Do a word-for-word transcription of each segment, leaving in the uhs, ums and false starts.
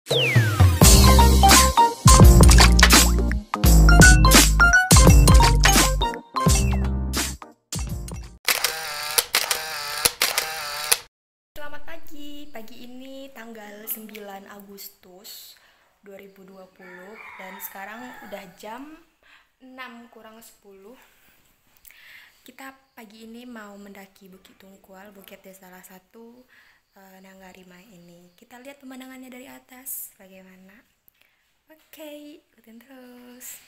Selamat pagi. Pagi ini tanggal sembilan Agustus dua ribu dua puluh, dan sekarang udah jam enam kurang sepuluh. Kita pagi ini mau mendaki Bukit Tungkual, bukit yang salah satu, eh, Nanggarima ini. Kita lihat pemandangannya dari atas bagaimana. Oke, ikutin terus.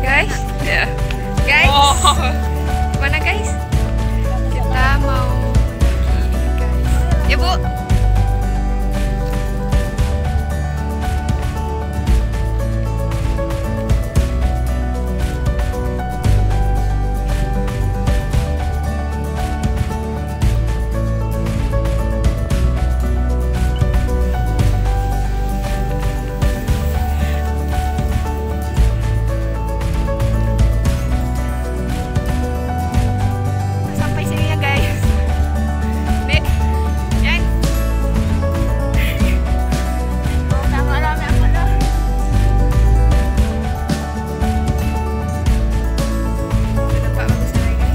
Guys, ya. Guys, mana guys? Kita mau pergi, guys. Ya, Bu. Sampai sini ya, guys. Dek. Dek. Udah nampak bagus lagi.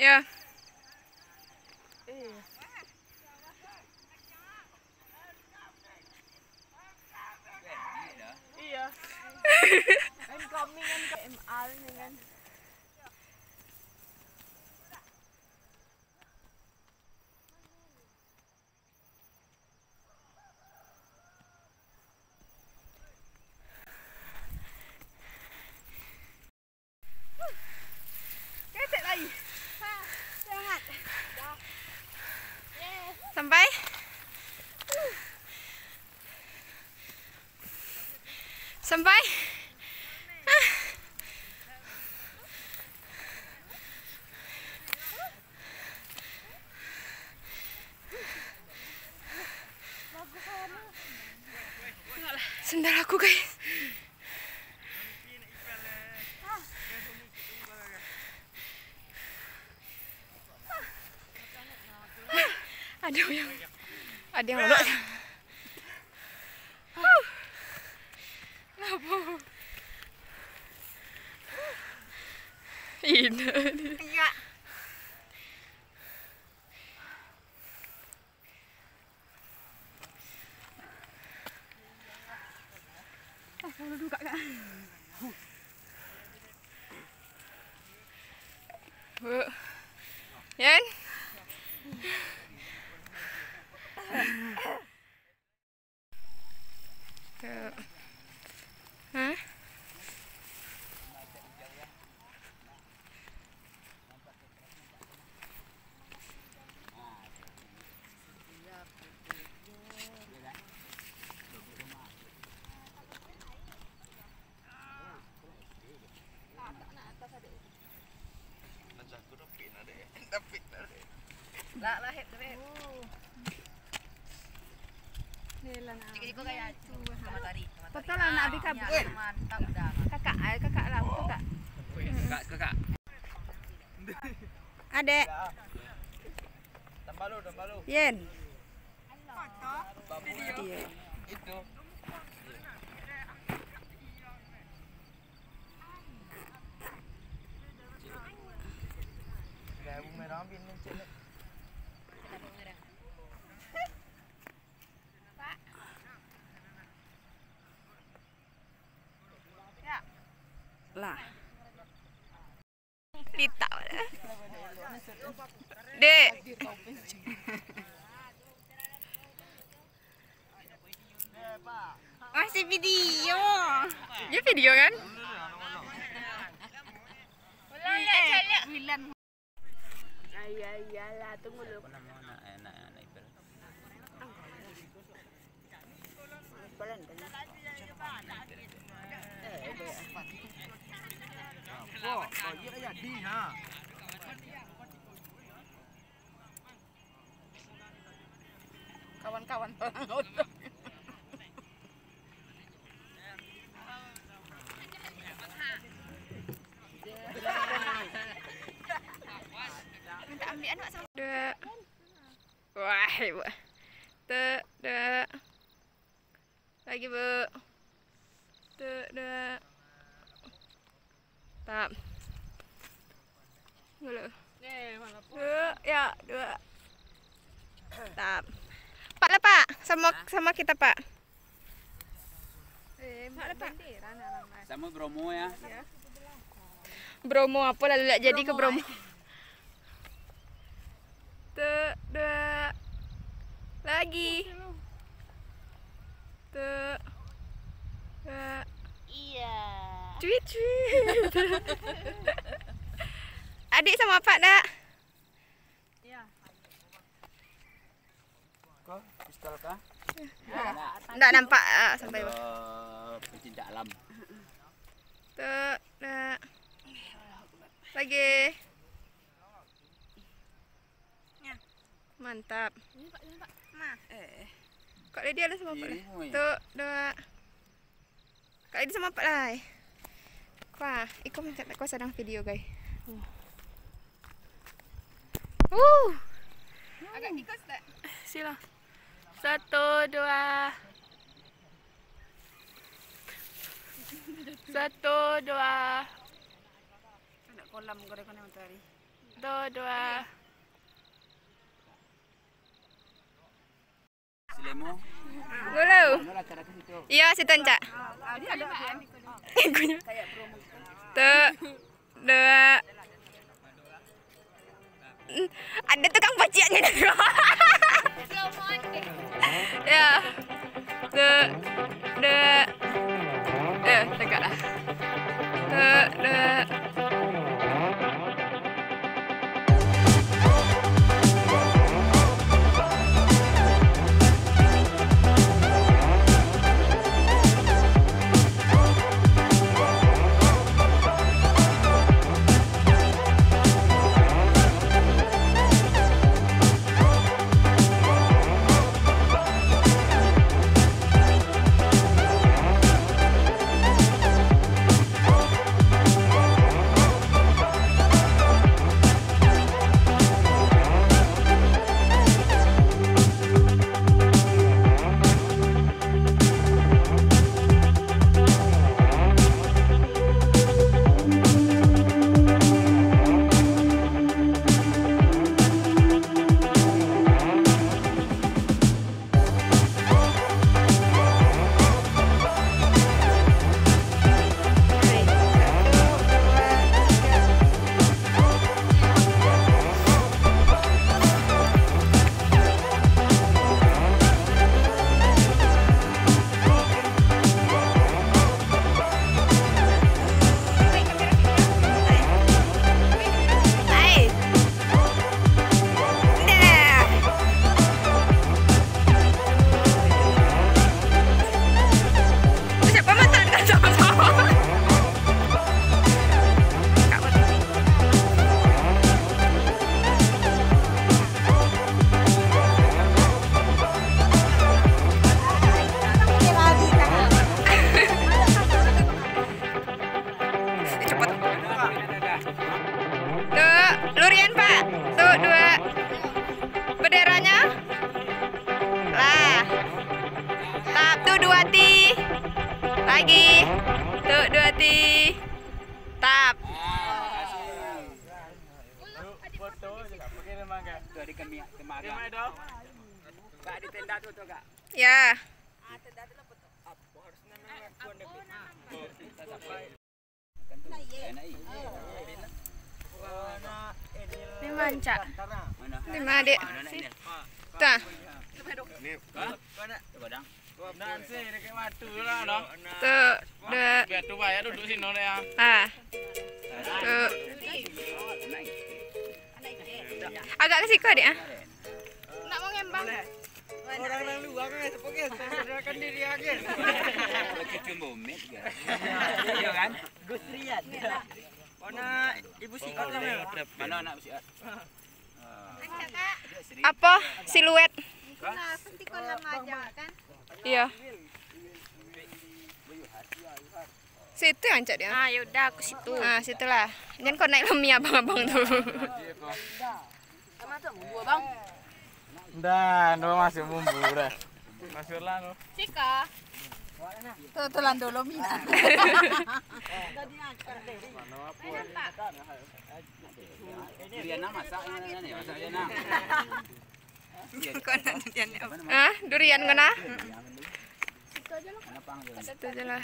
Ya. Iya. Incoming kan M R nih kan. Ketek lai. Sampai? Sampai? Sendal aku, guys. Ada yang, ada yang lolok. Iya. Bu. Yan. Tuh. Hah? Betul lah, nak habis kabut. Kakak, eh, kakak lah, kakak. Kakak, kakak. Adek. Tambah lu, tambah lu. Yen. Video. Itu. Lah. Pita. Dek. Masih video. Dia video kan? Ulang, eh, caliak. Ayah, iyalah, tunggu dulu. Kawan-kawan. Minta ambil anak sama. Dua. Wah, ibu. Tu, dua. Lagi, Bu. Tu, dua. Tap. Dulu. Dua, ya, dua. Tap. Pak lah, Pak. Sama, sama kita, Pak. Sama Bromo ya. Bromo apa lalu nak jadi ke Bromo? Tu, dua. Lagi. Tu, dua. Iya. Cuit, cuit. Adik sama apak dak? Iya. Ko, pistol kah? Ndak nampak, ah, sampai bawah. Ada pecinta alam. Tu, dah. Lagi. Mantap. Ini, Pak, ini, Pak. Nah. Eh. Kak Lydia ada sama apa lah? Iri, Moy. Tu, dua. Kak Edi sama apa lah? Wah, iko minta tak kuasa dang video, guys. Uh. Agak tikus tak? Sila. Satu, dua. Satu, dua. Ada kolam, kau ada kolam matahari. Satu, dua. Silemo. Dulu. Iya, situ, Encak. Tu, dua. Ada tukang paciknya dulu. Ya. Tu, dua. Eh, tegaklah. Tu, dua. Tu dua ti. Lagi. Tu dua ti. Tap. Ya. Lima, Cak. Lima, Dek. Tah. Tu, dua. Ah. Tu. Agak ke siko, Dek, ah. Nak mau ngembang. Orang-orang luar kan, saudarakan diri aja. Cucu Bomet kan? Iya kan? Gus Rian. Mana Ibu Siot namanya? Mana anak Siot? Apa? Siluet. Iya. Situ yang cak dia. Ah, ya udah, aku situ. Ah, situlah. Jangan kau naik lami abang-abang tu. Dah masuk bumbu, Bang. Dah, dah masuk bumbu, dah. Masuklah, no. Cika. Tu, tu lah dulu, Mina. Durian nak masak, ni, ni, masak je nak. Kau nak durian ni apa? Ah, durian kau nak? Situ je lah.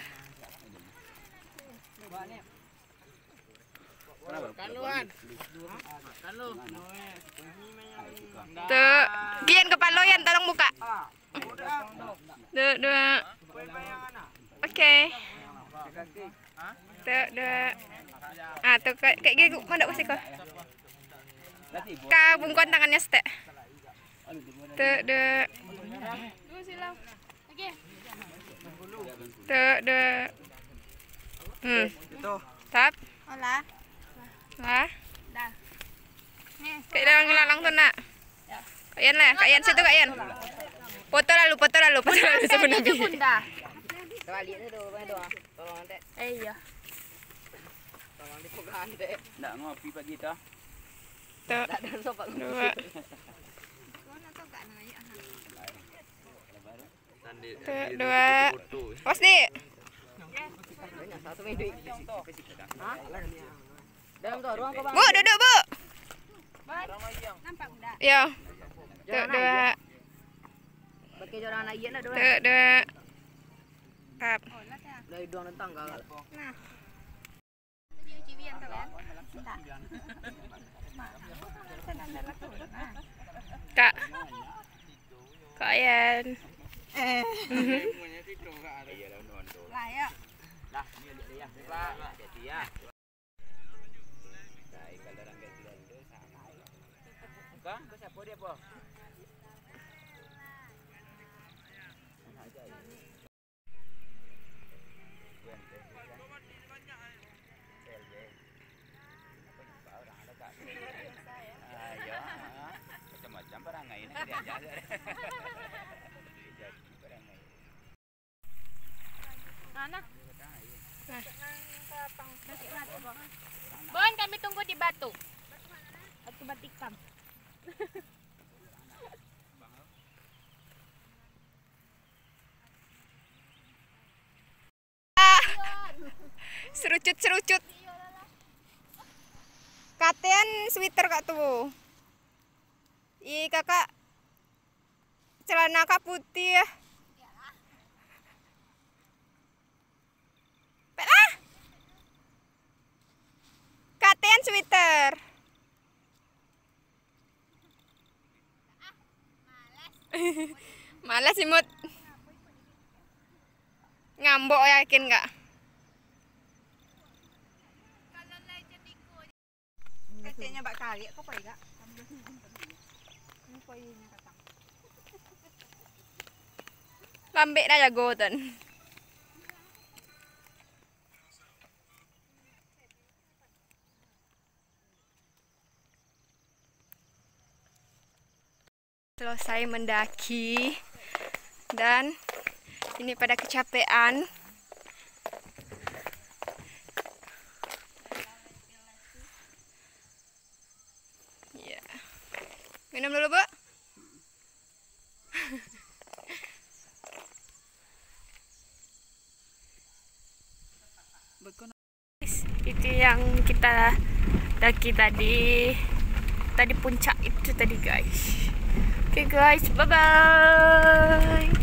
Tu, Gian, kepala Yan, tolong buka. Tu, dua. Oke. Tu, dua. Ah, tu, kayak, kayak gitu, mandok ke siko. Ka bungkuan tangannya setek. Tu, dua. Tu, dua. Hmm. Tap. Olah. Lah. Dah. Ni. Kayak dalam ngelalang tu, nak. Ya. Kak Yan lah, Kak Yan situ, Kak Yan. Foto lalu, foto lalu, foto lalu sama Nabi. Bunda. Terbalik tu, tu, tu. Tolong, Tek. Eh, iya. Tolong dipegang, Tek. Ndak ngopi pagi tu? Tu. Ndak ada sopak. Dua. Tu, dua. Awas, Dik. Bu, duduk, Bu. Yo. Tu, dua. Tu, dua. Tap. Kak. Kak Yan. Eh. Lah, ya. Bang, kau siapa dia, Po? Ah, iyo, ah. Macam-macam parangai ni diajak. Jadi parangai. Mana? Nah. Bon, kami tunggu di batu. Batu batikam. Serucut-serucut. Katen sweater kak tu. Ih, kakak, celana kak putih. Pek lah. Katen sweater. Malas, Imut. Ngambok, yakin nggak? Keceknya bak karik, kau pai gak? Ini poinnya katang. Lambek dah jago, Tan. Selesai mendaki dan ini pada kecapean. Ya. Minum dulu, Bu. Guys, itu yang kita daki tadi. Tadi puncak itu tadi, guys. Oke, guys, bye-bye.